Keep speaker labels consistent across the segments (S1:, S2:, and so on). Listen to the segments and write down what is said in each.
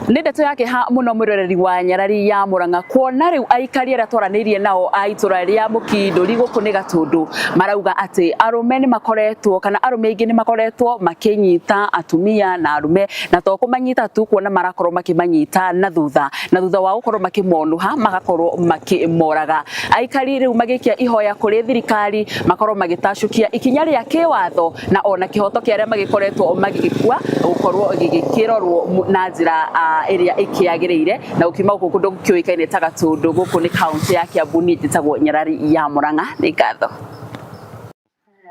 S1: Nĩ ndeto ya kĩeha mũno, mwĩroreri wa Nyarari ya Mũrang'a, kuona rĩu aikari arĩa twaranĩirie nao a itũra rĩa Mũkindũri gũkũ nĩ Gatũndũ marauga atĩ arũme nĩ makoretwo kana arũme aingĩ nĩ makoretwo makĩnyita atumia na arũme, na to kũmanyita tu, kuona marakorwo makĩmanyita na thutha, na thutha wa gũkorwo makĩmonũha magakorwo makĩmoraga. Aikari rĩu magĩikia ihoya kũrĩ thirikari makorwo magĩtacũkia ikinya rĩa kĩwatho na ona kĩhoto kĩa arĩa magĩkoretwo magĩgĩkua gũkorwo gĩgĩkĩrorwo na njĩra ĩrĩa ĩkĩagĩrĩire. Na gũkiuma gũkũ kũndũ kĩũĩkaine ta Gatũndũ, gũkũ nĩ kaũntĩ ya Kiambu, niĩ njĩtagwo Nyarari ya Mũrang'a. Nĩ ngatho.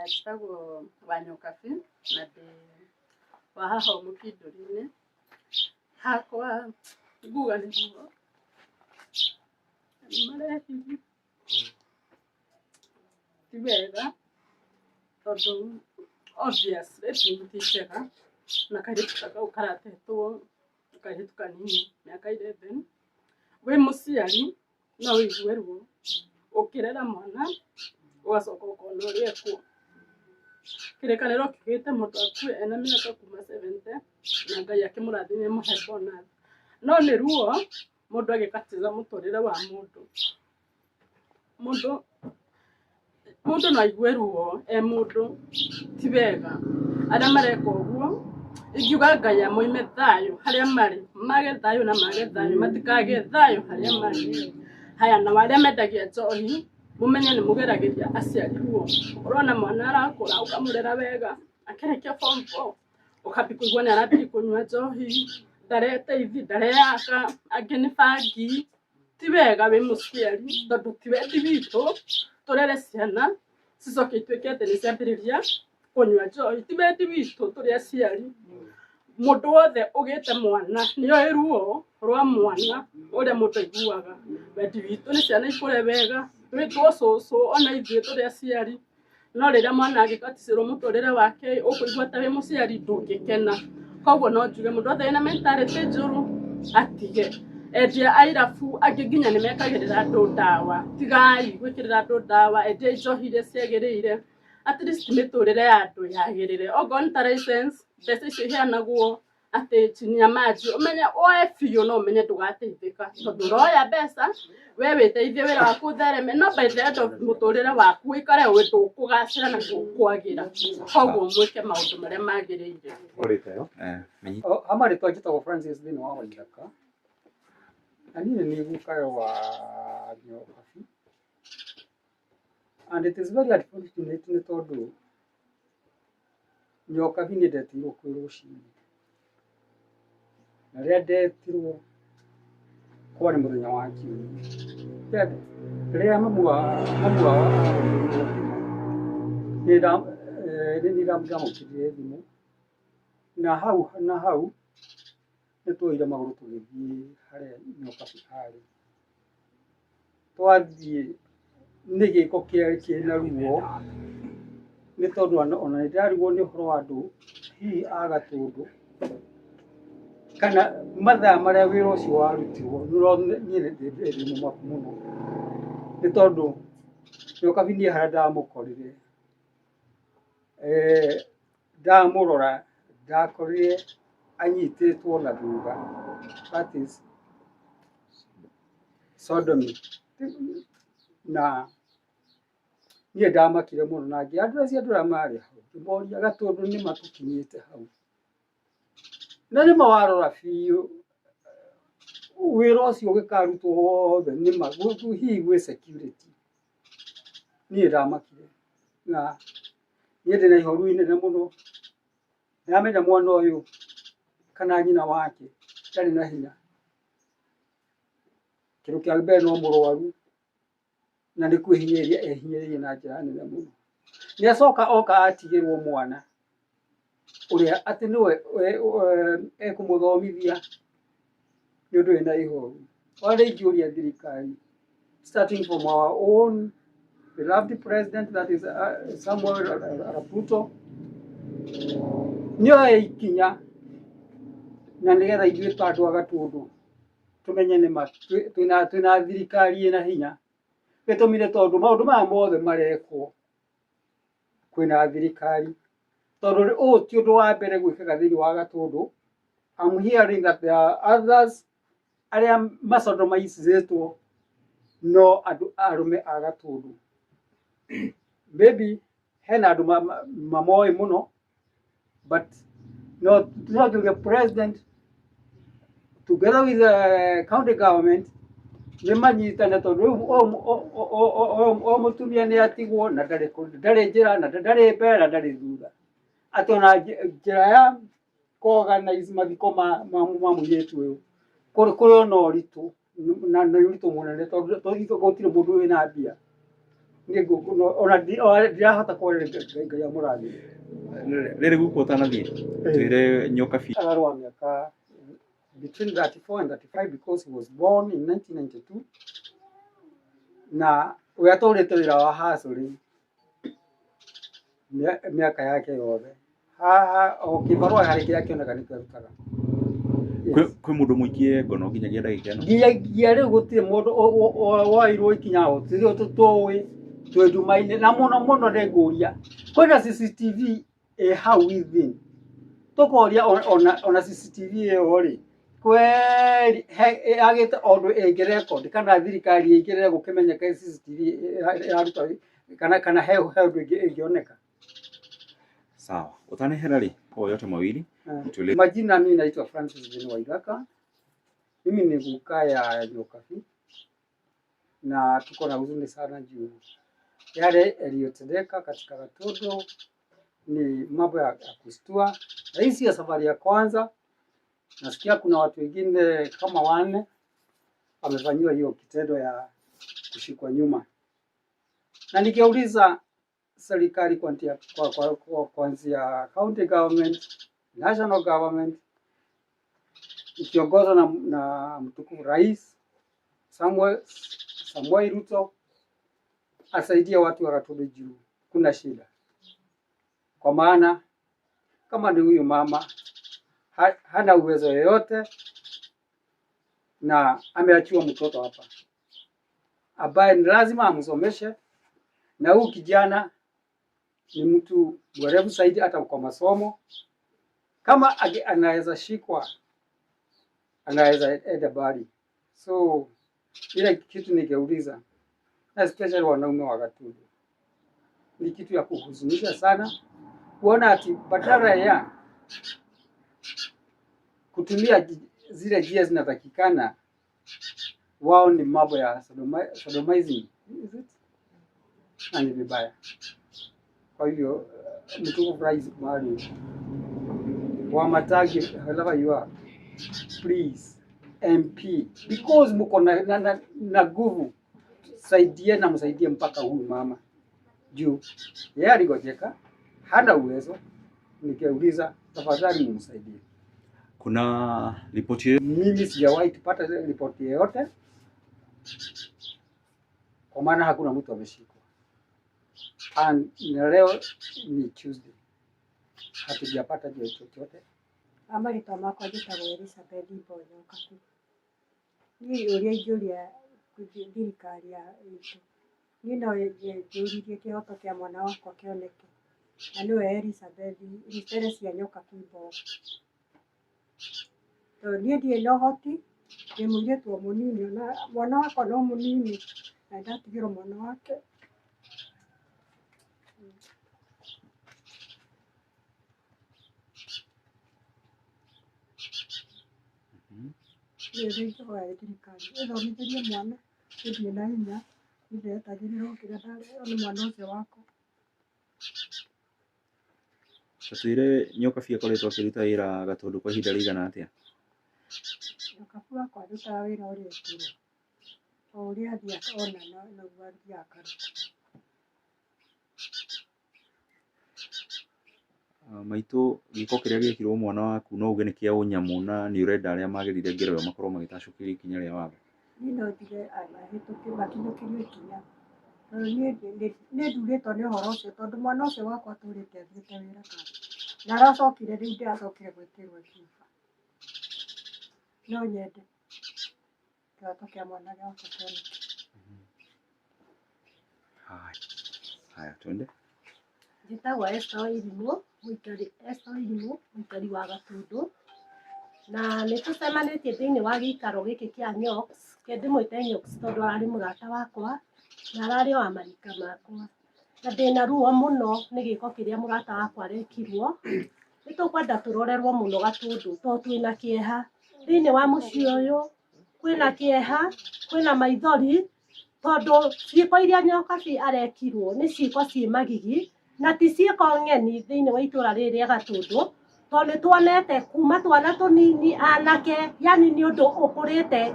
S2: Njĩtagwo Wanyokabi na ndĩ wa haha Mũkindũri-inĩ. Hakwa nguga nĩ ruo, nĩ marehirie ti wega tondũ obviously ti njega, na kairĩtu ta kau karatetwo, kairĩtu kanini mĩaka 11. Wĩ mũciari no ũigue ruo ũkĩrera mwana ũgacoka ũkona ũrĩa ekwo. Kĩrĩkanĩro kiugĩte mũndũ akue ena mĩaka kuma 70 na Ngai akĩmũrathime amũhe bonus. No nĩ ruo mũndũ agĩkatiza mũtũrĩre wa mũndũ. Mũndũ no aigue ruo e mũndũ, ti wega. Arĩa mareka ũguo ingiuga Ngai amoime thayũ harĩa marĩ, mage thayũ na mage thayũ, matikagĩe thayũ harĩa marĩ. Haya, nao arĩa mendagia njohi mũmenye nĩ mũgeragĩria aciari ruo. Ũrona mwana arakũra ũkamũrera wega, akĩrĩkia form four ũkambia kũigua nĩ arambia kũnyua njohi, ndareteithia, ndareyaka, angĩ nĩ bangi. Ti wega wĩ mũciari tondũ ti wendi witũ tũrere ciana cicoke ituĩke atĩ nĩ ciambĩrĩria kũnyua njohi. Ti wendi witũ tũrĩ aciari. Mũndũ wothe ũgĩte mwana nĩ oĩ ruo rwa mwana ũrĩa mũndũ aiguaga. Wendi witũ nĩ ciana ikũre wega, twĩtwo cũcũ ona ithuĩ tũrĩ aciari. No rĩrĩa mwana angĩkaticĩrwo mũtũrĩre wake, ũkũigua ta wĩ mũciari ndũngĩkena. Koguo no njuge mũndũ wothe wĩna mentality njũru atige. Endia a irabu angĩ nginya nĩ mekagĩrĩra andũ ndawa. Tigai gwĩkĩrĩra andũ ndawa, endiai njohi iria ciagĩrĩire, at least mĩtũrĩre ya andũ yagĩrĩre. Okorwo nĩ ta license, mbeca icio iheanagwo atĩ chini ya maji, ũmenye woe biũ no ũmenye ndũgateithĩka tondũ ũroya mbeca we wĩteithie wĩra waku ũthereme, no by the end of mũtũrĩre waku ũikare ũĩ ndũkũgacĩra na ndũkwagĩra. Koguo mwĩke maũndũ marĩa magĩrĩire.
S3: Ha marĩtwa njĩtagwo Francis thĩinĩ wa Waithaka, na niĩ nĩ gukayo wa Nyokabi, and it is very unfortunate nĩ tondũ Nyokabi niĩ ndetirwo kwĩ rũcinĩ, na rĩrĩa ndetirwo kwarĩ mũthenya wa Kiumia. Rĩrĩa mamu wao ahũrĩirwo thimũ, nĩ niĩ ndamũkĩrire thimũ, na hau na hau nĩ tuoire magũrũ tũgĩthiĩ harĩa Nyokabi arĩ. Twathiĩ nĩ gĩko kĩarĩ kĩna ruo, nĩ tondũ ona nĩ ndĩrarigwo nĩ ũhoro wa andũ hihi a Gatũndũ, kana mathaa marĩa wĩra ũcio warutirwo, niĩ ndĩ mũmaku mũno, nĩ tondũ Nyokabi niĩ harĩa ndamũkorire, ndamũrora ndakorire anyitĩtwo na thutha, that is sodomy. Na niĩ ndamakire mũno na ngĩ address andũ arĩa marĩ hau, ngĩmoria Gatũndũ nĩ matũkinyĩte hau. Na nĩma warora biũ wĩra ũcio ũgĩkarutwo wothe nĩma hihi gwĩ security. Niĩ ndamakire na niĩ ndĩna ihoru inene mũno. Ndamenya mwana ũyũ kana nyina wake ndarĩ na hinya. Kĩndũ kĩa mbere no mũrwaru na nĩ kwĩhinyĩrĩria ehinyĩrĩirie na njĩra nene mũno. Nĩ acoka oka atigĩrwo mwana ũrĩa atĩ nĩwe ekũmũthomithia nĩ ũndũ wĩna ihoru. Ona ingĩũria thirikari starting from our own beloved president, that is Samuel Arap Ruto, nĩoe ikinya na nĩgetha ithuĩ ta andũ a Gatũndũ tũmenye nĩma twĩna thirikari ĩna hinya. Gĩtũmi nĩ tondũ maũndũ maya mothe marekwo kwĩna thirikari, tondũ ũyũ ti ũndũ wa mbere gwĩkĩka thĩinĩ wa Gatũndũ. I'm hearing that there are others arĩa masodomizĩtwo no andũ arũme a Gatũndũ. Maybe hena andũ mamoĩ mũno, but no no the president together with the county government nĩ manyitane, tondũ rĩu ũyũ mũtumia nĩ atigwo na ndarĩ ndarĩ njĩra na ndarĩ mbere na ndarĩ thutha, atĩ ona njĩra ya kũ-organize mathiko ma mũirĩtu ũyũ kũrĩ ona ũritũ na nĩ ũritũ mũnene, tondũ gũtirĩ mũndũ wĩna mbia. Ona ndirahota kwaria. Ngai amũrathime.
S4: Rĩrĩ guku ũtanathiĩ, twĩre Nyokabi.
S3: Ararwa mĩaka between 34 and 35 because he was born in 1992, na we atũrĩte wĩra wa hustling mĩaka yake yothe. Haha o kĩbarũa harĩ kĩrĩa kĩoneka nĩkĩo arutaga.
S4: Kwĩ mũndũ mũikie ngono nginyagia ndagĩka ĩno?
S3: Nginyagia rĩu gũtirĩ mũndũ woirwo ikinya, gũtirĩ tũĩ twĩ nduma-inĩ. Na mũno mũno ndĩngũria, kwĩna CCTV ĩ hau within, tũkoria ona CCTV ĩyo rĩ, kweri yagĩte ũndũ ĩngĩ kana thirikari ĩingĩrĩre gũkĩmenyeka CCTV ĩraruta kana he ũndũ ĩngĩoneka.
S4: Sawa, utanehera rĩ, kwa yote mawili tuele.
S3: Majina, mimi naitwa Francis Bin Waithaka. Mimi ni guka ya Nyokabi na tuko na huzuni sana juu yale yaliyotendeka katika Gatundu ni mambo ya kustua, na hii sio safari ya kwanza. Nasikia kuna watu wengine kama wanne wamefanyiwa hiyo kitendo ya kushikwa nyuma, na nikiuliza serikali kuanzia county government, national government ikiongozwa na mtukufu Rais Samuel Ruto asaidie watu wa Gatundu juu kuna shida, kwa maana kama ni huyu mama hana uwezo yoyote na ameachiwa mtoto hapa ambaye ni lazima amsomeshe, na huyu kijana ni mtu mwerevu zaidi hata kwa masomo. Kama anaweza shikwa, anaweza enda mbali. So ile kitu ningeuliza, na especially wanaume wa Gatundu, ni kitu ya kuhuzunisha sana kuona ati badala ya kutumia zile njia zinatakikana, wao ni mambo ya sodomizing, is it? Na ni vibaya. Kwa hivyo mtukufu Rais mahali Wamatangi, wherever you are, please MP, because mko na nguvu, saidie na msaidie mpaka huyu mama juu yeye aligojeka, hana uwezo. Nikiuliza, tafadhali mumsaidie.
S4: Kuna ripoti yoyote?
S3: Mimi sijawahi kupata ripoti yoyote, kwa maana hakuna mtu ameshikwa. And na leo ni Tuesday, hatujapata chochote.
S5: Marĩtwa makwa njĩtagwo Elizabeth Mbonyo Kabu. Niĩ ũrĩa ingĩũria thirikari ya itũ, niĩ no njũririe kĩhoto kĩa mwana wakwa kĩoneke, na nĩwe Elizabeth Teresia Nyokabi Mbogo. Tondũ niĩ ndirĩ na ũhoti, ndĩ mũirĩtu o mũnini, ona mwana wakwa no mũnini, na nĩndatigĩrwo mwana wake. Niĩ ũrĩa ingĩhoya thirikari ĩthomithĩrie mwana, niĩ ndirĩ na hinya, niĩ ndĩretagĩrĩra o kĩrĩa ndarehwo nĩ mwana ũcio wakwa.
S4: Twĩre Nyokabi akoretwo akĩruta wĩra Gatundu kwa ihinda rĩigana atĩa?
S5: Nyokabi wakwa arutaga wĩra ũrĩa ekĩrwo, o ũrĩa athiĩ ona noguo athiaga akaruta.
S4: Maitũ, gĩko kĩrĩa gĩekirwo mwana waku no uge nĩ kĩa ũnyamũ, na nĩ ũrenda arĩa magerire ngero ĩyo makorwo magĩtacũkĩrio ikinya rĩa watho?
S5: Niĩ no njuge makinyũkĩrio ikinya, tondũ niĩ nĩ ndurĩtwo nĩ ũhoro ũcio, tondũ mwana ũcio wakwa atũrĩte athiĩte wĩra kando, na aracokire rĩu ndĩracokire gwĩtĩrwo cuba. No nyende kĩhoto kĩa mwana wakwa kĩoneke.
S4: Haya, twende.
S6: Njĩtagwo Esther Wairimũ, mũikari Esther Wairimũ, mũikari wa Gatundu. Na nĩ tũcemanĩtie thĩinĩ wa gĩikaro gĩkĩ kĩa Nyox, ke ndĩmwĩte Nyox tondũ ararĩ mũrata wakwa na ararĩ o wa marika makwa. Na ndĩna ruo mũno nĩ gĩko kĩrĩa mũrata wakwa arekirwo. Nĩ tũkwenda tũrorerwo mũno Gatũndũ tondũ twĩna kĩeha. Thĩinĩ wa mũciĩ ũyũ kwĩna kĩeha, kwĩna maithori, tondũ ciĩko iria Nyokabi arekirwo nĩ ciĩko ciĩ magigi na ti ciĩko ng'eni thĩinĩ wa itũra rĩrĩ rĩa Gatũndũ, tondũ nĩ tuonete kuma twana tũnini anake, yani nĩ ũndũ ũkũrĩte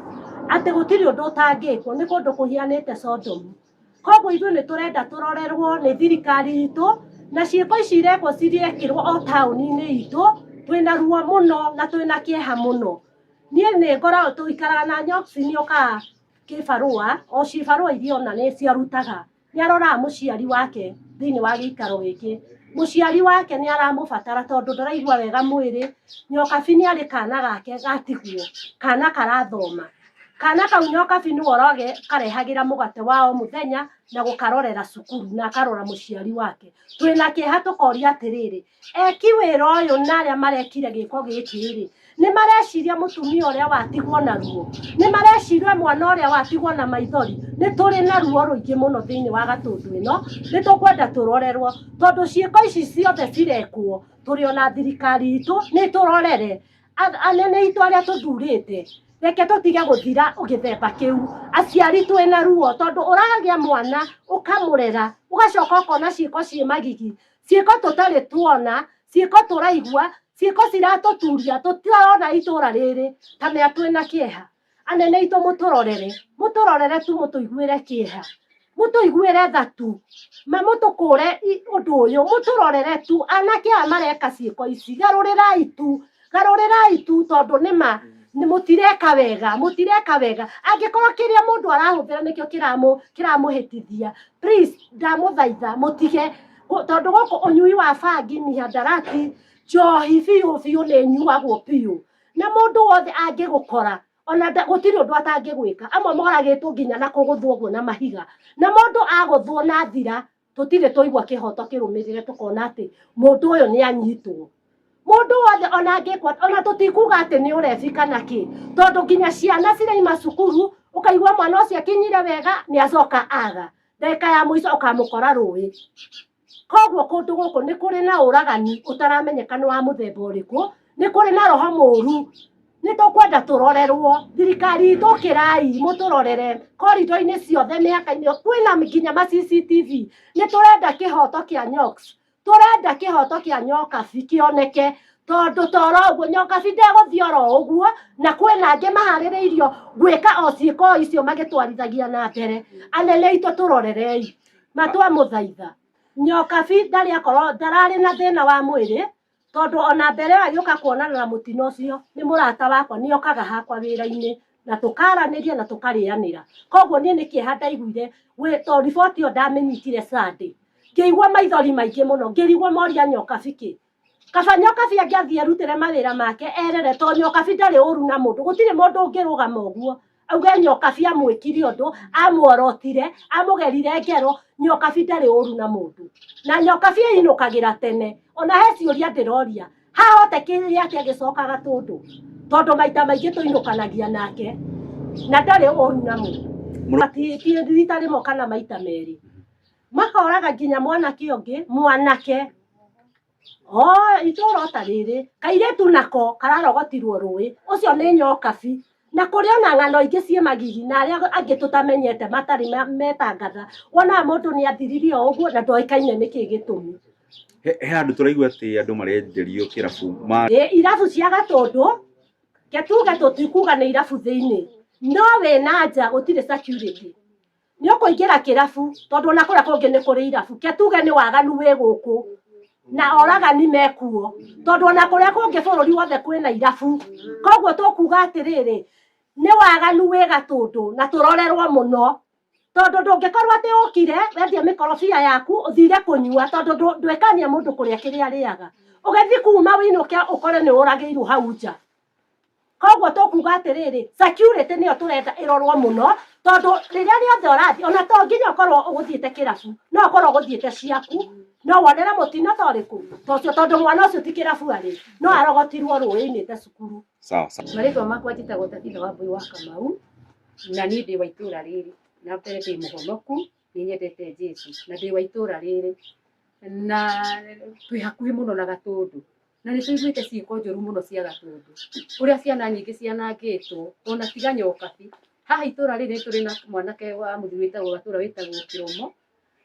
S6: atĩ gũtirĩ ũndũ ũtangĩkwo, nĩ kũndũ kũhianĩte Sodom. Koguo ithuĩ nĩ tũrenda tũrorerwo nĩ thirikari itũ na ciĩko ici irekwo cirekĩrwo o taũni-inĩ itũ, twĩna ruo mũno na twĩna kĩeha mũno. Niĩ nĩ ngoragwo tũikaraga na Nyox nĩ okaga kĩbarũa, o cibarũa iria ona nĩ ciarutaga, nĩ aroraga mũciari wake thĩinĩ wa gĩikaro gĩkĩ. Mũciari wake nĩ aramũbatara tondũ ndaraigua wega mwĩrĩ, Nyokabi nĩ arĩ kana gake gatigwo, kana karathoma. Kana kau Nyokabi nĩwe ũroge karehagĩra mũgate wa o mũthenya na gũkarorera cukuru na akarora mũciari wake. Twĩna kĩeha tũkoria atĩrĩrĩ, eki wĩra ũyũ na arĩa marekire gĩko gĩkĩ rĩ, nĩ mareciria mũtumia ũrĩa watigwo na ruo, nĩ mareciria mwana ũrĩa watigwo na maithori. Nĩ tũrĩ na ruo rũingĩ mũno thĩinĩ wa Gatũndũ ĩno, nĩ tũkwenda tũrorerwo tondũ ciĩko ici ciothe cirekwo tũrĩ ona thirikari itũ nĩ tũrorere anene itũ arĩa tũthurĩte, reke tũtige gũthira gĩthemba kĩu. Aciari twĩna ruo tondũ ũragĩa mwana ũkamũrera ũgacoka ũkona ciĩko ciĩ magigi, ciĩko tũtarĩ tuona, ciĩko tũraigua, ciĩko ciratũturia, tũtirona itũra rĩrĩ ta mĩa twĩna kĩeha. Anene itũ mũtũrorere, mũtũrorere tu, mũtũiguĩre kĩeha, mũtũiguĩre tha tu, ma mũtũkũre ũndũ ũyũ, mũtũrorere tu. Anake aya mareka ciĩko ici, garũrĩrai tu, garũrĩrai tu, tondũ nĩma nĩ mũtireka wega, mũtireka wega. Angĩkorwo kĩrĩa mũndũ arahũthĩra nĩkĩo kĩramũhĩtithia, please ndamũthaitha mũtige, tondũ gũkũ ũnyui wa bangi, mihadarati, njohi biũ biũ nĩ ĩnyuagwo biũ, na mũndũ wothe angĩgũkora ona gũtirĩ ũndũ atangĩgwĩka. Amwe moragĩtwo nginya na kũgũthwo ũguo na mahiga, na mũndũ agũthwo na thira, tũtirĩ twaigua kĩhoto kĩrũmĩrĩre tũkona atĩ mũndũ ũyũ nĩ anyitwo. Mũndũ wothe ona angĩkwa, ona tũtikuga atĩ nĩ ũrebi kana kĩ, tondũ nginya ciana ciraima cukuru, ũkaigua mwana ũcio akinyire wega nĩ acoka aga, ndagĩka ya mũico ũkamũkora rũĩ. Koguo kũndũ gũkũ nĩ kũrĩ na ũragani ũtaramenyeka nĩ wa mũthemba ũrĩkũ, nĩ kũrĩ na roho mũru. Nĩ tũkwenda tũrorerwo, thirikari itũ kĩrai mũtũrorere korido-inĩ ciothe, mĩhaka-inĩ kwĩna nginya ma CCTV. Nĩ tũrenda kĩhoto kĩa Nyox, tũrenda kĩhoto kĩa Nyokabi kĩoneke, tondũ toro ũguo Nyokabi ndegũthiĩ oro ũguo, na kwĩna angĩ maharĩrĩirio gwĩka o ciĩko icio magĩtwarithagia na mbere. Anene itũ tũrorerei, matwamũthaitha. Nyokabi ndarĩ akorwo ndararĩ na thĩna wa mwĩrĩ, tondũ ona mbere ĩyo agĩũka kuonana na mũtino ũcio nĩ mũrata wakwa, nĩ okaga hakwa wĩra-inĩ na tũkaranĩria na tũkarĩanĩra. Koguo niĩ nĩ kĩeha ndaiguire to riboti ĩyo ndamĩnyitire Sunday, ngĩigua maithori maingĩ mũno, ngĩrigwo moria Nyokabi kĩ. Kaba Nyokabi angĩathiĩ erutĩre mawĩra make erere, to Nyokabi ndarĩ ũru na mũndũ, gũtirĩ mũndũ ũngĩrũgama ũguo auge Nyokabi amwĩkire ũndũ, amuorotire, amũgerire ngero. Nyokabi ndarĩ ũru na mũndũ, na Nyokabi ainũkagĩra tene. Ona he ciũria ndĩroria, hahotekire atĩa agĩcoka Gatũndũ, tondũ maita maingĩ tũinũkanagia nake na ndarĩ ũru na mũndũ. Ti rita rĩmwe kana maita merĩ, makoraga nginya mwanake ũngĩ, mwanake o itũra ta rĩrĩ, kairĩtu nako kararogotirwo rũĩ, ũcio nĩ Nyokabi. Na kũrĩ ona ng'ano ingĩ ciĩ magigi na arĩa angĩ tũtamenyete matarĩ metangatha, wonaga mũndũ nĩ athiririe o ũguo na ndoĩkaine nĩkĩ gĩtũmi.
S4: He handũ tũraigua atĩ andũ marenderio kĩrabu ma
S6: Ĩ, irabu cia Gatũndũ, ke tuge tũtikuga nĩ irabu thĩinĩ, no wĩna nja gũtirĩ security. Nĩ ũkũingĩra kĩrabu, tondũ ona kũrĩa kũngĩ nĩ kũrĩ irabu, ke tuge nĩ waganu wĩ gũkũ na oragani mekuo, tondũ ona kũrĩa kũngĩ bũrũri wothe kwĩna irabu. Koguo tũkuga atĩrĩrĩ, nĩ waganu wĩ Gatũndũ na tũrorerwo mũno, tondũ ndũngĩkorwo atĩ ũkire wendie mĩkorobia yaku ũthire kũnyua, tondũ ndwĩkania mũndũ kũrĩa kĩrĩa arĩaga, ũgĩthiĩ kuma wĩinũke ũkore nĩ ũragĩirwo hau nja. Koguo tũkuga atĩrĩrĩ, security nĩyo tũrenda ĩrorwo mũno, tondũ rĩrĩa rĩothe ũrathiĩ, ona to nginya ũkorwo ũgũthiĩte kĩrabu, no ũkorwo ũgũthiĩte ciaku, no wonere mũtino ta ũrĩkũ ta ũcio, tondũ mwana ũcio ti kĩrabu arĩ, no arogotirwo rũĩ-inĩ te cukuru.
S4: Sawa sawa.
S7: Marĩtwa makwa njĩtagwo Tabitha Wambui wa Kamau na niĩ ndĩ wa itũra rĩrĩ na mbere ndĩ mũhonoku nĩ nyendete Jesũ na ndĩ wa itũra rĩrĩ na twĩ hakuhĩ mũno na Gatũndũ na nĩ tũiguĩte ciĩko njũru mũno cia Gatũndũ ũrĩa ciana nyingĩ cianangĩtwo ona tiga Nyokabi. Haha itũra rĩrĩ nĩ tũrĩ na mwanake wa mũthuri wĩtagwo Gatũra wĩtagwo Kĩromo,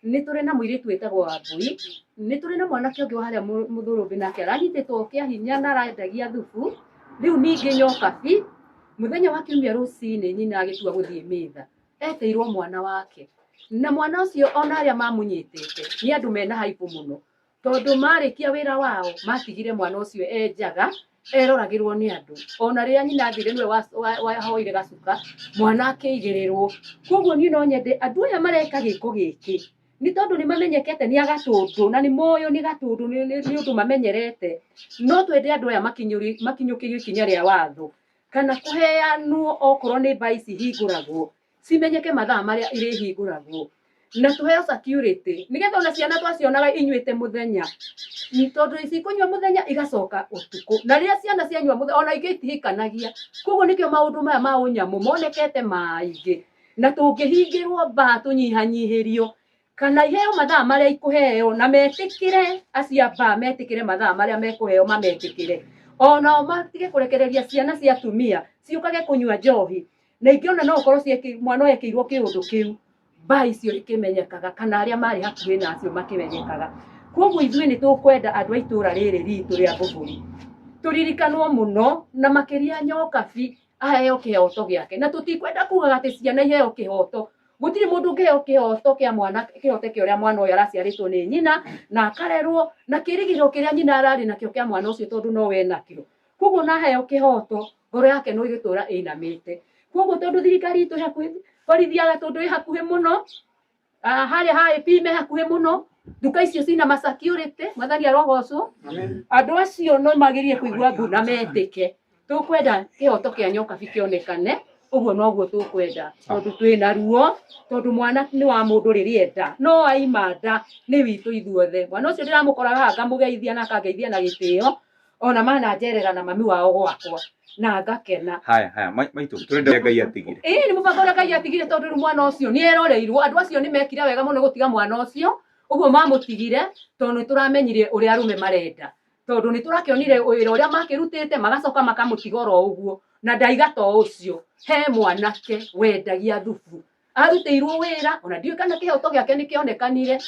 S7: nĩ tũrĩ na mũirĩtu wĩtagwo Wambui, nĩ tũrĩ na mwanake ũngĩ wa harĩa Mũthũrũmbĩ nake aranyitĩtwo kĩa hinya na arendagia thubu. Rĩu ningĩ Nyokabi mũthenya wa kiumia rũcinĩ nyina agĩtua gũthiĩ mitha etĩirwo mwana wake na mwana ũcio ona arĩa mamũnyitĩte nĩ andũ mena haibũ mũno tondũ marĩkia wĩra wao matigire mwana ũcio e njaga eroragĩrwo nĩ andũ ona rĩrĩa nyina athire nĩwe wahoire gacuka mwana akĩigĩrĩrwo. Koguo niĩ no nyende andũ aya mareka gĩko gĩkĩ nĩ tondũ nĩ mamenyekete nĩ agatũndũ na nĩ moyo nĩ gatũndũ nĩ ũndũ mamenyerete, no twende andũ aya makinyũkĩrio ikinya rĩa watho kana kũheanwo okorwo nĩ mbaa ici hingũragwo cimenyeke mathaa marĩa irĩhingũragwo na tũheo security nĩgetha ona ciana twacionaga inyuĩte mũthenya tondũ cikũnyua mũthenya igacoka ũtukũ na rĩrĩa ciana cianyua mũthenya ona ingĩ itihikanagia. Koguo nĩkĩo maũndũ maya ma ũnyamũ monekete maingĩ na tũngĩhingĩrwo mbaa tũnyihanyihĩrio kana iheo mathaa marĩa ikũheo na metĩkĩre acio a mbaa metĩkĩre mathaa marĩa mekũheo mametĩkĩre onao matige kũrekereria ciana cia atumia ciũkage kũnyua njohi na ingĩ ona no ũkorwo mwana ũyũ ekĩirwo kĩũndũ kĩu mbaa icio ikĩmenyekaga kana arĩa marĩ hakuhĩ na acio makĩmenyekaga. Koguo ithuĩ nĩ tũkwenda andũ a itũra rĩrĩ ritũ rĩa Mbũbũri tũririkanwo mũno na makĩria Nyokabi aheo kĩhoto gĩake na tũtikwenda kugaga atĩ ciana iheo kĩhoto. Gũtirĩ mũndũ ũngĩheo kĩhoto kĩa mwana kĩhote kĩa ũrĩa mwana ũyũ araciarĩtwo nĩ nyina na akarerwo na kĩrĩgĩrĩro kĩrĩa nyina ararĩ nakĩo kĩa mwana ũcio tondũ nowe enakĩo. Koguo na aheo kĩhoto ngoro yake no ĩgĩtũra ĩinamĩte. Koguo tondũ thirikari itũ ĩ hakuhĩ, borithi ya Gatũndũ ĩ hakuhĩ mũno, harĩa ha AP me hakuhĩ mũno, nduka icio cina ma security, mwathani arogocwo. Andũ acio no magĩrĩire kũigua mbu na metĩke. Tũkwenda kĩhoto kĩa Nyokabi kĩonekane, ũguo noguo tũkwenda tondũ twĩna ruo, tondũ mwana nĩ wa mũndũ rĩrĩa enda no aima nda nĩ witũ ithuothe. Mwana ũcio ndĩramũkoraga haha ngamũgeithia na akangeithia na gĩtĩo ona mananjerera na mami wao gwakwa na ngakena.
S4: Haya haya maitũ tũrenda Ngai atigire.
S7: Ĩĩ nĩ mũbango ũrĩa Ngai atigire tondũ rĩu mwana ũcio nĩ eroreirwo. Andũ acio nĩ mekire wega mũno gũtiga mwana ũcio ũguo mamũtigire tondũ nĩ tũramenyire ũrĩa arũme marenda tondũ nĩ tũrakĩonire wĩra ũrĩa makĩrutĩte magacoka makamũtiga oro ũguo na ndaiga to ũcio he mwanake wendagia thubu arutĩirwo wĩra ona ndiũĩ kana kĩhoto gĩake nĩ kĩonekanire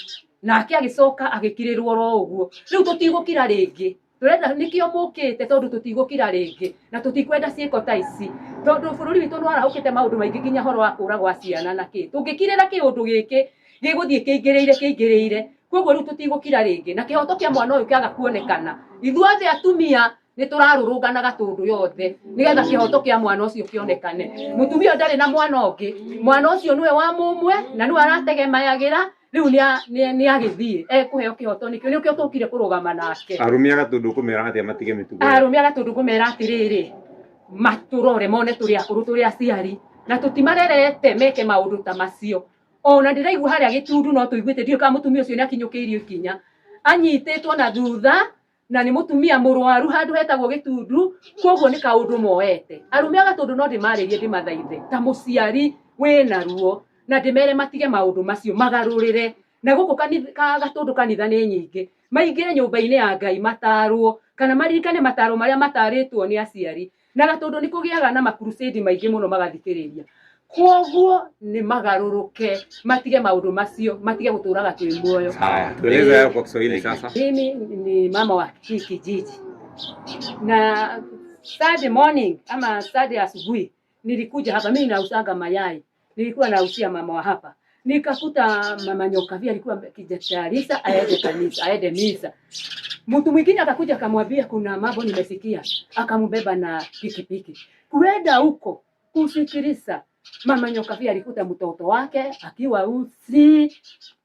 S7: nake agĩcoka agĩkirĩrwo oro ũguo. Rĩu tũtigũkira rĩngĩ tũrenda nĩkĩo mũkĩte tondũ tũtigũkira rĩngĩ na tũtikwenda ciĩko ta ici tondũ bũrũri witũ nĩ warahũkĩte maũndũ maingĩ nginya horo wa kũra gwa ciana na kĩ tũngĩkirĩra kĩũndũ gĩkĩ gĩgũthiĩ kĩingĩrĩire kĩingĩrĩire. Koguo rĩu tũtigũkira rĩngĩ na kĩhoto kĩa mwana ũyũ kĩaga kuonekana ithuothe atumia nĩ tũrarũrũngana Gatũndũ yothe nĩgetha kĩhoto kĩa mwana ũcio kĩonekane. Mũtumia ũyũ ndarĩ na mwana ũngĩ, mwana ũcio nĩwe wa mũmwe na nĩwe arategemayagĩra rĩu nĩ agĩthiĩ ekũheo kĩhoto nĩkĩo nĩkĩo tũkire kũrũgama nake.
S8: Arũme a Gatũndũ ũkũmera atĩa matige mĩtugo ĩyo?
S7: Arũme a Gatũndũ ngũmera atĩrĩrĩ matũrore mone tũrĩ akũrũ tũrĩ aciari na tũtimarerete meke maũndũ ta macio. Ona ndĩraigua harĩa Gĩtundu no tũiguĩte ndiũĩ kana mũtumia ũcio nĩ akinyũkĩirio ikinya anyitĩtwo na thutha na nĩ mũtumia mũrwaru handũ hetagwo Gĩtundu koguo nĩ kaũndũ moete. Arũme a Gatũndũ no ndĩmarĩrie ndĩmathaithe ta mũciari wĩna ruo na ndĩmere matige maũndũ macio magarũrĩre na gũkũ Gatũndũ kanitha nĩ nyingĩ maingĩre nyũmba-inĩ ya Ngai matarwo kana maririkane mataro marĩa matarĩtwo nĩ aciari na Gatũndũ nĩ kũgĩaga na makrusade maingĩ mũno magathikĩrĩria. Koguo nĩ magarũrũke matige maũndũ macio matige gũtũraga twĩ muoyo.
S8: Haya, tueleze hayo kwa Kiswahili sasa.
S7: Mimi ni mama wa hii kijiji na Saturday morning ama Saturday asubuhi nilikuja hapa, mimi nausanga mayai, nilikuwa nausia mama wa hapa, nikakuta mama Nyokabi alikuwa akijitayarisha aende kanisa, aende misa. Mtu mwingine akakuja akamwambia kuna mambo nimesikia, akambeba na pikipiki kuenda huko kusikiliza. Mama Nyokabi alikuta mtoto wake akiwa usi,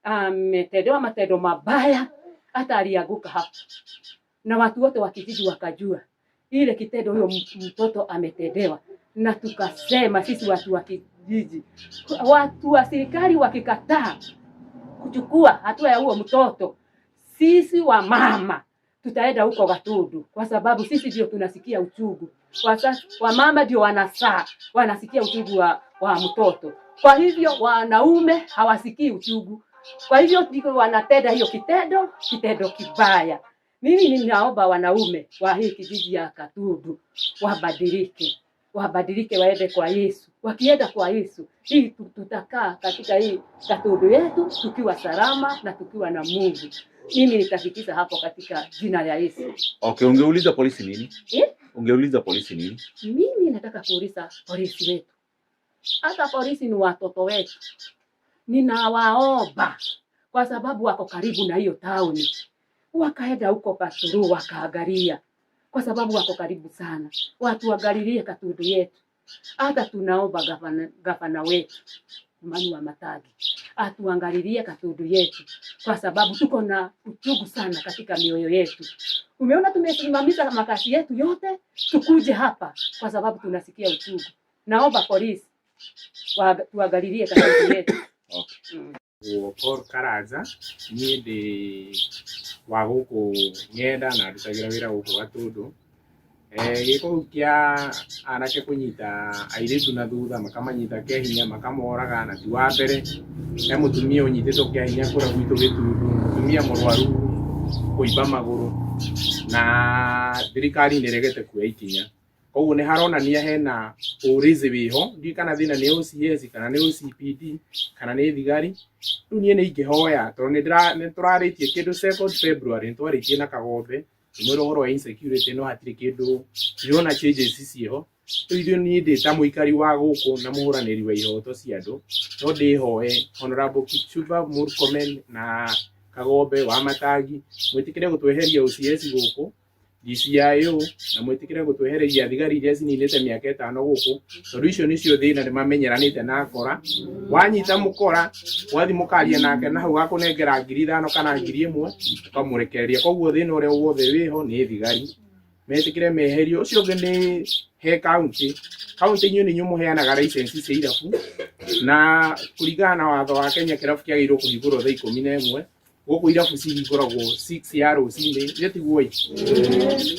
S7: ametendewa matendo mabaya, hata alianguka hapo, na watu wote wa kijiji wakajua ile kitendo huyo mtoto ametendewa, na tukasema sisi watu wa kijiji, watu wa serikali wakikataa kuchukua hatua ya huo mtoto, sisi wa mama tutaenda huko Gatundu, kwa sababu sisi ndio tunasikia uchungu. Wamama ndio wanazaa, wanasikia uchungu wa mtoto. Kwa hivyo wanaume hawasikii uchungu, kwa hivyo ndivyo wanatenda hiyo kitendo kibaya. Mimi ninaomba wanaume wa hii kijiji ya Gatundu wabadilike, wabadilike, waende kwa Yesu. Wakienda kwa Yesu, hii tutakaa katika hii Gatundu yetu tukiwa salama na tukiwa na Mungu. Mimi nitafikisha hapo katika jina la Yesu.
S4: Okay, ungeuliza polisi nini?
S7: Eh?
S4: Ungeuliza polisi nini?
S7: Mimi nataka kuuliza polisi wetu, hata polisi ni watoto wetu, ninawaomba kwa sababu wako karibu na hiyo tauni, wakaenda huko Pasuru wakaangalia, kwa sababu wako karibu sana, watuangalilie Gatundu yetu. Hata tunaomba gavana wetu Kimani Wamatangi atuangalilie Gatundu yetu, kwa sababu tuko na uchungu sana katika mioyo yetu. Umeona, tumesimamisha makazi yetu yote tukuje hapa kwa sababu tunasikia uchungu. Naomba polisi tuangalilie Gatundu yetu.
S4: Okay.
S8: Paul Karaja niĩ ndĩ wa gũkũ ng'enda na ndutagĩra wĩra gũkũ Gatundu. Gĩko kĩu kĩa anake kũnyita airĩtu na thutha makamanyita kĩa hinya makamoraga na ti wa mbere. He mũtumia ũnyitĩtwo kĩa hinya kũrĩa gwitũ Gĩtundu, mũtumia mũrwaru kũimba magũrũ na thirikari nĩ ĩregete kuoya ikinya. Koguo nĩ haronania hena ũrĩzi wĩho, ndiũĩ kana thĩna nĩ OCS kana nĩ OCPD kana nĩ thigari. Rĩu niĩ nĩ ingĩhoya tondũ nĩ tũrarĩtie kĩndũ 2nd February nĩ twarĩtie na Kagombe ngĩmwĩra ũhoro wa insecurity no hatirĩ kĩndũ ndĩrona changes ciĩho. Rĩu ithuĩ niĩ ndĩ ta mũikari wa gũkũ na mũhũranĩri wa ihoto cia andũ no ndĩhoe Honorable Kipchumba Murkomen na Kagombe wa Matangi mwĩtĩkĩre gũtweheria OCS gũkũ DCIO na mwĩtĩkĩre gũtwehereria thigari iria cininĩte mĩaka 5 gũkũ tondũ icio nĩcio thĩna nĩ mamenyeranĩte na akora. Wanyita mũkora wathi mũkaria nake na hau gakũnengera 5,000 kana 1,000 ũkamũrekereria. Koguo thĩna ũrĩa wothe wĩho nĩ thigari metĩkĩre meherio. Ũcio ũngĩ nĩ he county, county inyuĩ nĩ inyuĩ mũheanaga license cia irabu na kũringana na watho wa Kenya kĩrabu kĩagĩrĩirwo kũhingũrwo thaa 11 gũkũ irabu cihingũragwo 6 ya rũcinĩ ithe tiguo ĩ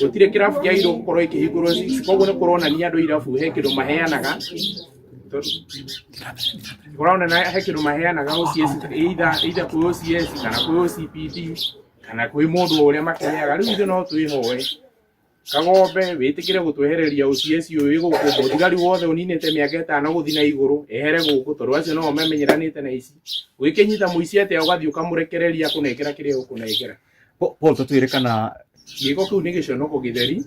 S8: gũtirĩ kĩrabu kĩagĩrĩirwo gũkorwo ĩkĩhingũrwo 6 koguo nĩ kũronania andũ irabu he kĩndũ maheanaga kũronania he kĩndũ maheanaga OCS either kwĩ OCS kana kwĩ OCPD kana kwĩ mũndũ ũrĩa makĩheaga. Rĩu ithuĩ no twĩhoe Kagombe wĩtĩkĩre gũtwehereria OCS ũyũ wĩ gũkũ mũthigari wothe ũninĩte mĩaka 5 gũthiĩ na igũrũ ehere gũkũ tondũ acio no mamenyeranĩte na ici. Ũgĩkĩnyita mũici atĩa ũgathiĩ ũkamũrekereria akũnengera kĩrĩa ũkũnengera.
S4: Paul tũtwĩre kana
S8: gĩko kĩu nĩ gĩconoko gĩtheri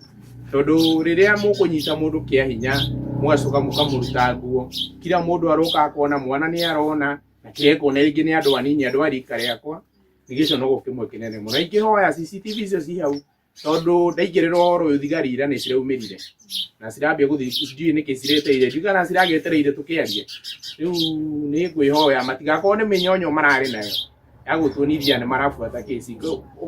S8: tondũ rĩrĩa mũkũnyita mũndũ kĩa hinya mũgacoka mũkamũruta nguo kila mũndũ aroka akona mwana nĩ arona na kĩrĩa ekuona rĩngĩ nĩ andũ anini andũ a rika rĩakwa nĩ gĩconoko kĩmwe kĩnene mũno. Ingĩhoya CCTV icio ci hau tondũ ndaingĩrĩra ũhoro ũyũ thigari ira nĩ ciraumĩrire na cirambia gũthiĩ ndiũĩ nĩkĩ cireteire ndiũĩ kana ciragĩetereire tũkĩarie. Rĩu nĩ ngwĩhoya matigakorwo nĩ mĩnyonyo mararĩ nayo ya gũtuonithia nĩ marabuata kĩci.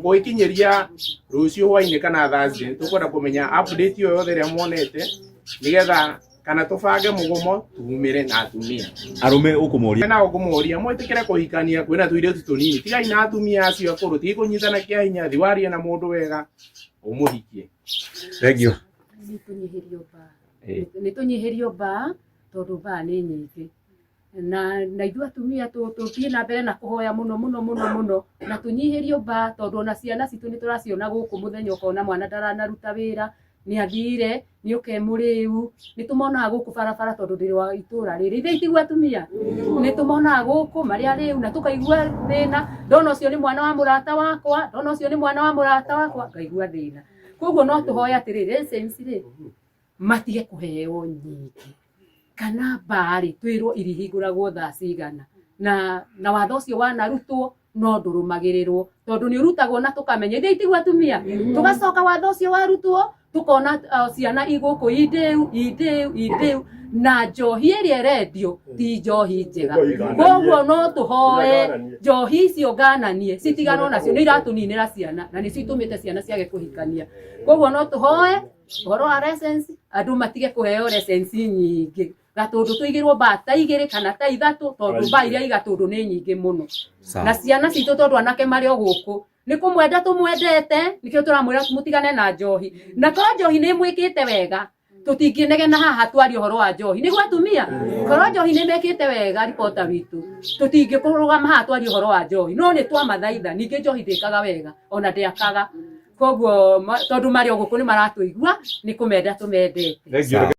S8: Gũgĩkinyĩria rũciũ hwainĩ kana Thursday tũkwenda kũmenya update ĩyo yothe ĩrĩa muonete nĩgetha kana tũbange mũgomo tumĩre na atumia.
S4: Arũme ũkũmoria
S8: na ũkũmoria mwĩtĩkĩre kũhikania kwĩna tũirĩtu tũnini tigai na atumia acio akũrũ tigai kũnyitana kĩa hinya thi warie na mũndũ wega ũmũhikie.
S4: Thank you.
S7: Nĩ tũnyihĩrio mbaa tondũ mbaa nĩ nyingĩ na ithuĩ atumia tũthiĩ na mbere na kũhoya mũno mũno mũno mũno na tũnyihĩrio mbaa tondũ ona ciana citũ nĩ tũraciona gũkũ mũthenya ũkona mwana ndaranaruta wĩra nĩ athire nĩ oke mũrĩu nĩ tũmonaga gũkũ barabara tondũ ndĩ wa itũra rĩrĩ ithe itigua atumia nĩ tũmonaga gũkũ marĩ arĩu na tũkaigua thĩna ndona ũcio nĩ mwana wa mũrata wakwa ndona ũcio nĩ mwana wa mũrata wakwa ngaigua thĩna. Koguo no tũhoe atĩrĩrĩ license rĩ matige kũheo nyingĩ kana mbaa rĩ twĩrwo irihingũragwo thaa cigana na watho ũcio wanarutwo no ndũrũmagĩrĩrwo tondũ nĩ ũrutagwo na tũkamenya ithe itigua atumia tũgacoka watho ũcio warutwo tukona ciana igũkũ indĩu indĩu indĩu na njohi ĩrĩa ĩrendio ti njohi njega. Koguo no tũhoe njohi icio ngananie citiganwo nacio nĩ iratũninĩra ciana na nĩcio itũmĩte ciana ciage kũhikania. Koguo no tũhoe ũhoro wa license andũ matige kũheo license nyingĩ Gatũndũ tũigĩrwo mbaa ta 2 kana ta 3 tondũ mbaa iria i Gatũndũ nĩ nyingĩ mũno na ciana citũ tondũ anake marĩ o gũkũ nĩ kũmwenda tũmwendete nĩkĩo tũramwĩra mũtigane na njohi na korwo njohi nĩ ĩmwĩkĩte wega Tũtingĩnegena haha twarie ũhoro wa njohi nĩguo atumia korwo njohi nĩ mekĩte wega ripota witũ tũtingĩkũrũgama haha twarie ũhoro wa njohi no nĩ twamathaitha ningĩ njohi ndĩkaga wega ona ndĩakaga koguo tondũ marĩ o gũkũ nĩ maratũigua nĩ kũmenda tũmendete.
S4: Thengiũ.